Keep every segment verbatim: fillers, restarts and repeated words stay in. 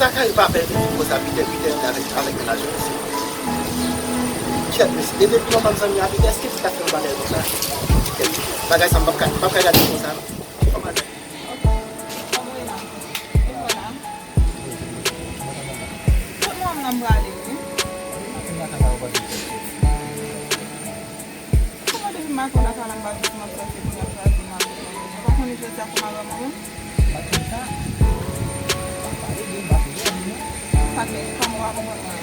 Kaka e pa bèl vin konsa, Peter, Peter vin avèk, avèk mennaj ou, mesye. Kèt, mesye. E depi lè w pa t zanmi a Peter, èske Peter fè yon bagay konsa? Kèt, bagay sa m p ap ka, m p ap ka gade konsa, non. Kòman bagay? Kòman w ye la? Vin wè la. Tout mwen menm prale, wi. Kòman depi maten w lakay la, m pa jwenn w ap sòti pou n ap sòti maten? Ou pa konnen jodi a kòman mwen menm? Sa k gen kòman w pa konprann mwen?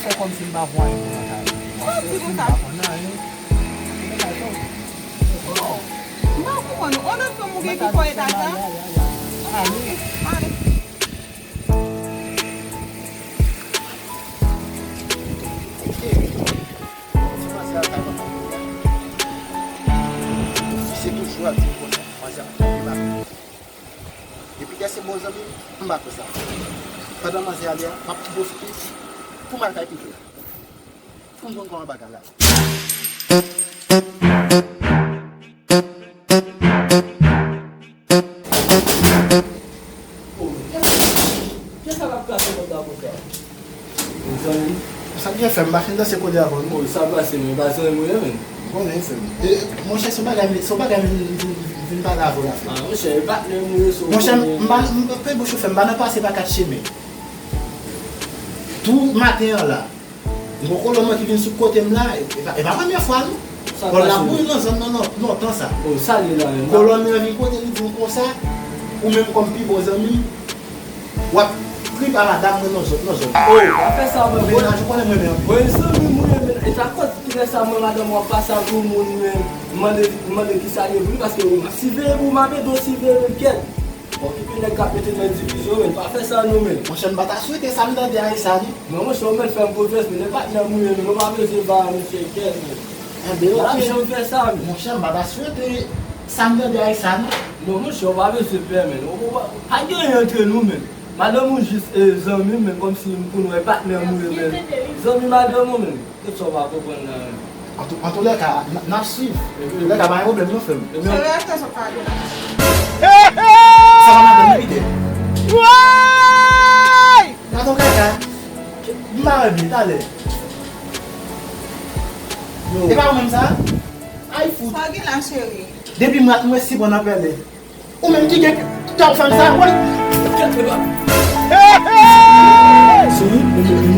Fè kòmsi m pa konn anyen pou nan kay la. Kòman w di konsa? M pa konn anyen. Oh, m pa konprann ou. On lòt fanm ou gen ki fè w eta sa? Ale. Ale. Ti manzè a ka nan fanmi a. Fi se toujou ap di konsa, manzè ap tonbe bak. Epi kè se bon zanmi m, m pa kwè sa. Pandan manzè ale a, m ap pwofite pou m al kay Pito la. Pou m konn kòman bagay la ye. Oh, men kiyès, kiyès sa k ap krache kòd la konsa? Mezanmi. Sa k gen fè m pa fin danse kole avan, non? Oh, sa pase, men pa zanmi mwen, men. M konnen, frè m. E, monchè, se yon bagay, se yon bagay m vin, vin, vin pale avè w la, frè m. Ah, monchè, e patnè m ou ye, so. Monchè, m, m pa, m, pe bouch ou, frè m, m pa nan pase pa kat chemen. Tou maten an la, m gon kolòn mwen ki vin sou kote m la, e, e pa, e pa premye fwa, non. Sa pase? Kolòn la bouyi nan zòn nan, non, lontan sa. Oh, sa li la menm? Kolòn nan vin kote li di m konsa, ou menm kòm pi bon zanmi m, w ap trip a madanm mwen nan zòn, nan zòn. Oh, pa fè sa, mwen. Mennaj ou konnen mwen renmen anpil. Mwen zanmi m ou ye, men e ta kòz kilè sa mwen madanm w ap pase ak yon moun, men m mande, m mande kisa l ye pou li, paske m ap siveye pou w, m ap ede w siveye menm kèt. Okipe nèg k ap mete nan divizyon, men pa fè sa non, men. Monchè, m pa ta swete sa m tande a Issa, non. Men monchè, ou mèt fè m konfyans, men e patnè m ou ye, men ou pa bezwen ba misye kèt, men. Enben, oke. M pa janm fè sa, men. Monchè, m pa ta swete sa m tande a Issa, non. Non, monchè, ou pa bezwen pè, men. Ou, ou pa, pa gen anyen antre nou, men. Madanm ou jis, e, zanmi m, men kòmsi m konn wè patnè m ou ye, men. Zanmi madanm ou, men. Tout sa w pa konprann la menm. Antou, antoulèka, n, n ap swiv. Antoulèka, pa gen pwoblèm non, frè m. Se reyalite sa w pale la. Sa pa madanm li, Peter? Woy! Gade yon kaka. M pa wè byen, talè. Yo. E pa ou menm sa? Ay, fout. Sa w gen la, cheri? Depi m rat mwen si bon nan pèlen. Ou menm ki gen tòp fanm sa, woy! Sou, ou, ou, ou,